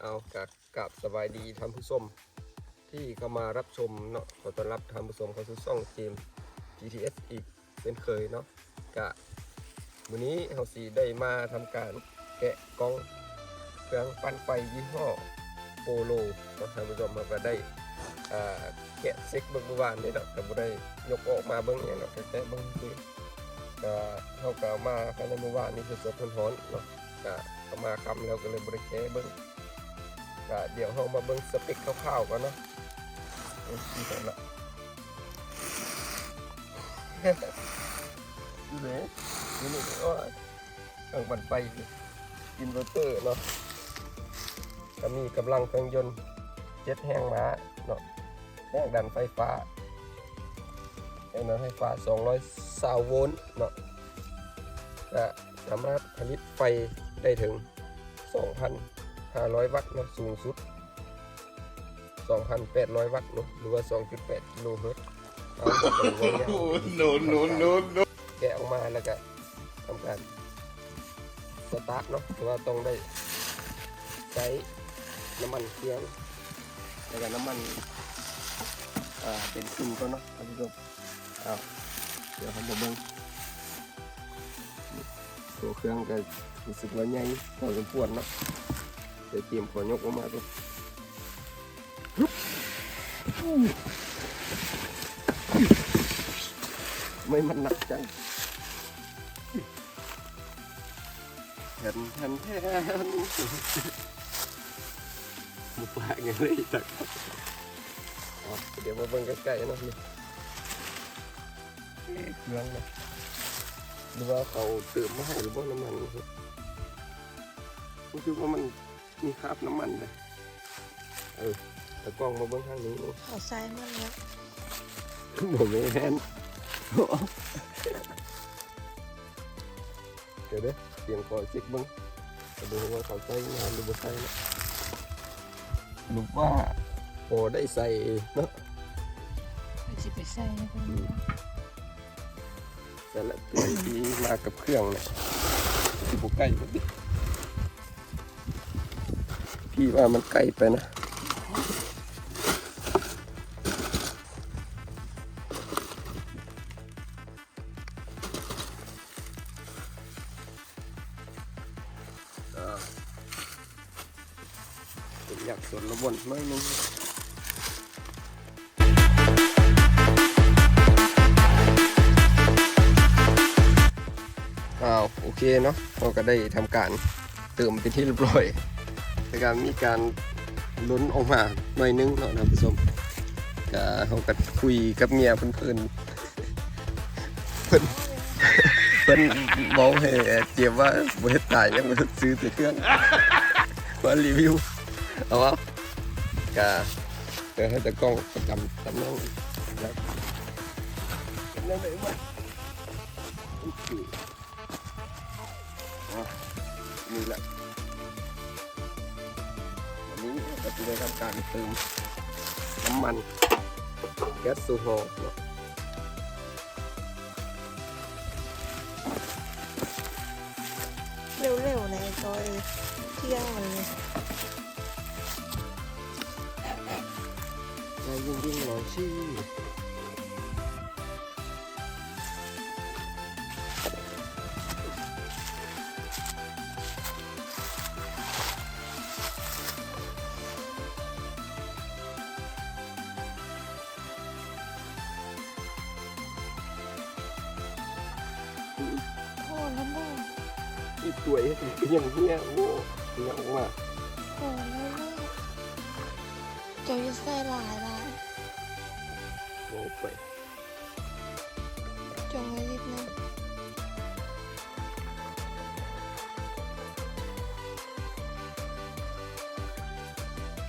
ເອົາ ກະກາບສະບາຍດີທ່ານຜູ້ຊົມທີ່ເຂົ້າມາຮັບຊົມເນາະ. ຂໍຕ້ອນຮັບທ່ານຜູ້ຊົມເຂົ້າສູ່ຊ່ອງເຈມ ຈີທີເອັສ ອີກເຊັ່ນເຄີຍເນາະ. ກະມື້ນີ້ເຮົາຊິໄດ້ມາທຳການແກະກ່ອງເຄື່ອງປັ່ນໄຟຍີ່ຫໍ້ໂປໂລເນາະທ່ານຜູ້ຊົມ. ເຮົາກະໄດ້ ເອີ ແກະເຊັກເບິ່ງມື້ວານນີ້ເນາະ, ກະບໍ່ໄດ້ຍົກອອກມາເບິ່ງຫຍັງດອກ, ແກະເບິ່ງຊື່. ກະເຮົາກະເອົາມາພາຍໃນມື້ວານນີ້ ສົດໆຮ້ອນໆເນາະ. ກະເອົາມາຄ່ຳແລ້ວ ກະເລີຍບໍ່ໄດ້ແກະເບິ່ງ. ກະດຽວເຮົາມາເບິ່ງສະເປັກຄ່າວໆກ່ອນເນາະ. ເອີ ຢູ່ໃສລະ? ຢູ່ເດ້ ຢູ່ນີ້. ໂອ້ຍ ເຄື່ອງປັ່ນໄຟ ອິນເວີເຕີເນາະ. ກະມີກຳລັງເຄື່ອງຍົນເຈັດແຮງມ້າເນາະ, ແຮງດັນໄຟຟ້າ ແຮງດັນໄຟຟ້າສອງຮ້ອຍຊາວໂວນເນາະ. ກະສາມາດຜະລິດໄຟໄດ້ເຖິງສອງພັນຫ້າຮ້ອຍວັດເນາະ, ສູງສຸດສອງພັນແປດຮ້ອຍວັດເນາະ ຫຼືວ່າສອງຈຸດແປດກິໂລເຮີດ. ໂນ ໂນ ໂນ ໂນ ແກະອອກມາແລ້ວກະທຳການສະຕາດເນາະ, ແຕ່ວ່າຕ້ອງໄດ້ໃຊ້ນ້ຳມັນເຄື່ອງ ແລ້ວກະນ້ຳມັນ ເອີ ເປັນຝຸ່ນກ່ອນເນາະທ່ານຜູ້ຊົມ. ເອົາ ດຽວເຮົາມາເບິ່ງ ໂຕເຄື່ອງກະຮູ້ສຶກວ່າໃຫຍ່ພໍສົມຄວນເນາະ, ດຽວເຕຍມຂໍຍົກອອກມາກ່ອນ. ທຳໄມມັນໜັກຈັງ? ແທນ ແທນ ແທນ ບໍ່ປາກຫຍັງເລີຍຈັກ. ເອົາ ດຽວມາເບິ່ງໃກ້ໆເນາະ. ນີ້ ເຄື່ອງເນາະ ຫຼືວ່າເຂົາເຕີມມາໃຫ້ຫຼືບໍ່ ນ້ຳມັນ? ຮູ້ສຶກວ່າມັນມີຄາບນ້ຳມັນເດ້. ເອີ ຕາກ້ອງມາເບິ່ງທາງນີ້. ເຂົາໃສ່ໝົດແລ້ວ. ບໍ່ແມ່ນ. ດຽວເດີ ຕຽມຂໍເຊັກເບິ່ງ, ກະບໍ່ຮູ້ວ່າເຂົາໃສ່ງາມຫຼືບໍ່ໃສ່ເນາະ. ຫຼຸບວ່າພໍໄດ້ໃສ່ເນາະ. ຊິໄປໃສ່ໃຫ້ເພິ່ນເນາະ. ແຕ່ລະຕົວທີ່ມາກັບເຄື່ອງນີ້ ຊິບໍ່ໃກ້ເພິ່ນຕິ? ພີ່ວ່າມັນໃກ້ໄປນະ. ເປັນຢາກສົນລະບົນໜ້ອຍໜຶ່ງ. ອ້າວ ໂອເຄເນາະ, ເຮົາກະໄດ້ທຳການເຕີມເປັນທີ່ຮຽບຮ້ອຍ ແລ້ວກະມີການຫຼົ່ນອອກມາໜ້ອຍໜຶ່ງເນາະທ່ານຜູ້ຊົມ. ກະເຮົາກະຄຸຍກັບເມຍເພິ່ນ ເພິ່ນ ເພິ່ນເວົ້າໃຫ້ເຈມວ່າ ບໍ່ເຮັດຕາຫຍັງ ຊື້ແຕ່ເຄື່ອງມາຣີວິວ. ເອົາ ເອົາ ກະເດີໃຫ້ຕາກ້ອງປະຈຳຕຳແໜ່ງນະ. ເປັນແນວໃດວະ? ໂອເຄ. ອ່ະ ນີ້ແຫຼະ ວັນນີ້ເຮົາກະຊິໄດ້ທຳການເຕີມນ້ຳມັນແກັດໂຊຮອລເນາະ. ເລັວໆແດ່ ຈອຍ ທ່ຽງແລ້ວນີ້. ໄດ້ຍິງໆໜ້ອຍຊິ. ພໍແລ້ວບໍ່? ອີກຕົວເຮັດກະຍັງເຮຍ. ໂອ້ ເຮຍອອກມາ. ພໍແລ້ວເນາະ. ເຈົ້າຢ່າໃສ່ຫຼາຍໆ. ໂອ້ ໄປ. ຈົ່ງໄວ້ນິດໜຶ່ງ.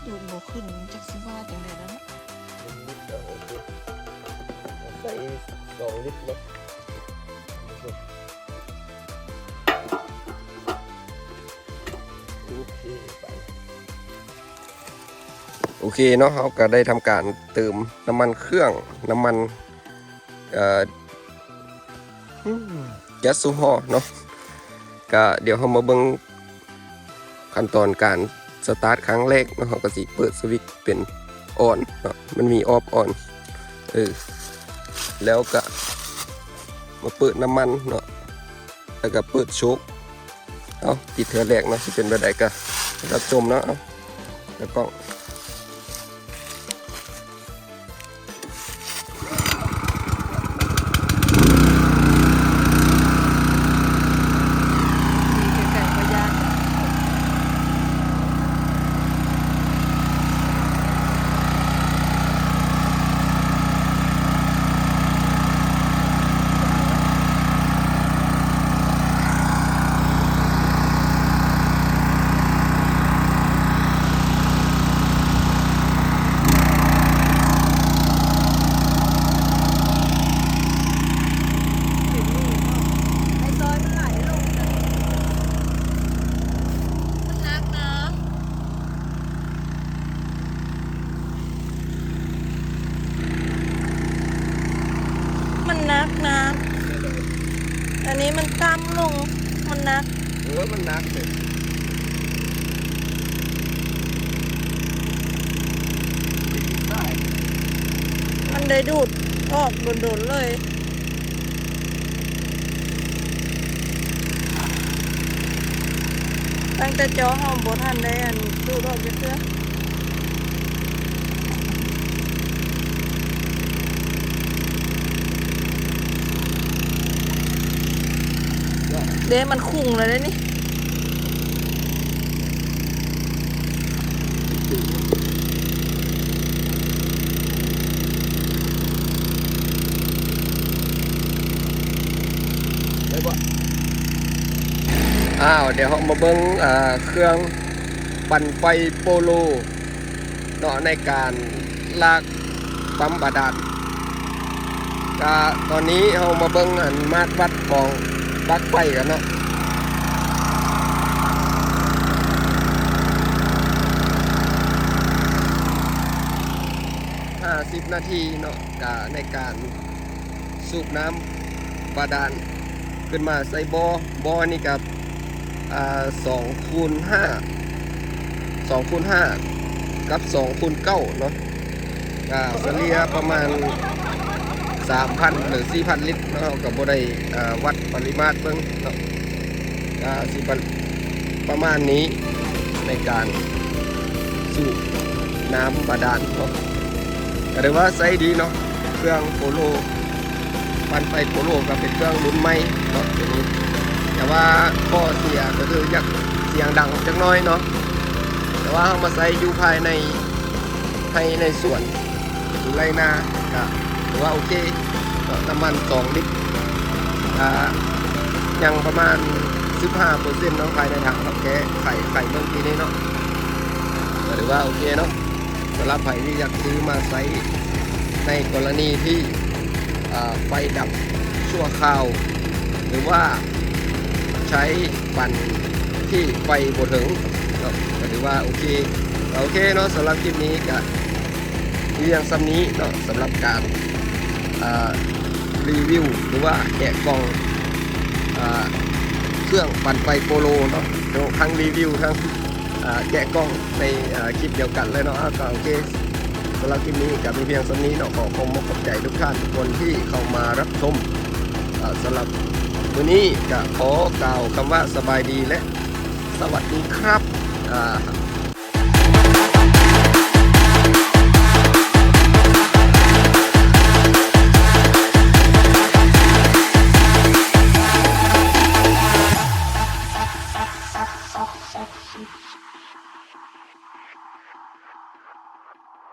ດູດບໍ່ຂຶ້ນ ຈັກຊິວ່າຈັ່ງໃດແລ້ວເນາະ. ໜຶ່ງລິດ ເອົາ ໂອເຄ ໃສ່ສອງລິດເນາະ. ໂອເຄ ໄປ. ໂອເຄເນາະ, ເຮົາກະໄດ້ທຳການເຕີມນ້ຳມັນເຄື່ອງ, ນ້ຳມັນ ເອີ ແກັດໂຊຮອລເນາະ. ກະດຽວເຮົາມາເບິ່ງຂັ້ນຕອນການ ສະຕາດຄັ້ງແລກເນາະ ເຮົາກໍຊິເປີດສະວິດເປັນອອນເນາະ ມັນມີອອບອອນ ເອີ ແລ້ວກໍມາເປີດນ້ຳມັນເນາະ ແລ້ວກໍເປີດໂຊກ. ເອົາ ຕິດເທື່ອແລກເນາະ ຊິເປັນແບບໃດກໍຮັບຊົມເນາະ. ເອົາ ຕາກ້ອງ ມັນໜັກນະ ອັນນີ້ມັນຕ່ຳລົງ ມັນໜັກ ເອີ ມັນໜັກເດ ມັນໄດ້ດູດອອກດົນໆເລີຍ. ຕັ້ງແຕ່ເຈາະເຮົາບໍ່ທັນໄດ້ອັນດູດອອກຈັກເທື່ອ ເດ້ ມັນຂຸ້ງແລ້ວເດ້ນີ້. ອ້າວ ດຽວເຮົາມາເບິ່ງ ອ່າ ເຄື່ອງປັ່ນໄຟໂປໂລເນາະ ໃນການລາກ ປ້ຳບາດານ. ກະຕອນນີ້ເຮົາມາເບິ່ງອັນມາດວັດຂອງປລັກໄຟກັນເນາະ ຫ້າສິບນາທີເນາະ ກະໃນການສູບນ້ຳບາດານ ຂຶ້ນມາໃສ່ບໍ່ ບໍ່ນີ້ກໍ ອ່າ ສອງຄູນຫ້າ ສອງຄູນຫ້າ ກັບ ສອງຄູນເກົ້າ ເນາະ ກໍສະເລ່ຍປະມານ ສາມພັນ ຫຼື ສີ່ພັນລິດເນາະ ເຮົາກໍບໍ່ໄດ້ ອ່າ ວັດປະລິມານເບິ່ງເນາະ ກໍຊິປະ ປະມານນີ້ ໃນການສູບນ້ຳບາດານເນາະ ກໍຖືວ່າໃຊ້ດີເນາະ ເຄື່ອງໂປໂລ ປັ່ນໄຟໂປໂລກໍເປັນເຄື່ອງລຸ້ນໃໝ່ເນາະ ຕົວນີ້ ແຕ່ວ່າຂໍ້ເສຍກໍຄືຢາກສຽງດັງຈັກໜ້ອຍເນາະ ແຕ່ວ່າເຮົາມາໃຊ້ຢູ່ພາຍໃນໄຮ່ໃນສວນ ຢູ່ໄຮ່ນາ ກໍຖືວ່າໂອເຄເນາະ ນ້ຳມັນສອງລິດ ອ່າ ຍັງປະມານສິບຫ້າເປີເຊັນເນາະ ພາຍໃນຖັງເນາະ ແກະໄຂ ໄຂເບິ່ງທີ່ນີ້ເນາະ ກໍຖືວ່າໂອເຄເນາະ. ສຳລັບໃຜທີ່ຢາກຊື້ມາໃຊ້ໃນກໍລະນີທີ່ ອ່າ ໄຟດັບຊົ່ວຄາວ ຫຼືວ່າໃຊ້ປັ່ນທີ່ໄຟບໍ່ເຖິງເນາະ ກໍຖືວ່າໂອເຄ ກໍໂອເຄເນາະ. ສຳລັບຄລິບນີ້ກໍມີພຽງສ່ຳນີ້ເນາະ ສຳລັບການ ອ່າ ຣີວິວ ຫຼືວ່າແກະກ່ອງ ອ່າ ເຄື່ອງປັ່ນໄຟໂປໂລເນາະ ທັງຣີວິວ ທັງ ອ່າ ແກະກ່ອງໃນ ອ່າ ຄລິບດຽວກັນເລີຍເນາະ. ອ່າ ກໍໂອເຄ ສຳລັບຄລິບນີ້ກໍມີພຽງສ່ຳນີ້ເນາະ ຂໍຂອບອົກຂອບໃຈທຸກທ່ານທຸກຄົນທີ່ເຂົ້າມາຮັບຊົມ. ອ່າ ສຳລັບມື້ນີ້ກໍຂໍກ່າວຄຳວ່າສະບາຍດີ ແລະ ສະຫວັດດີຄັບ. ອ່າ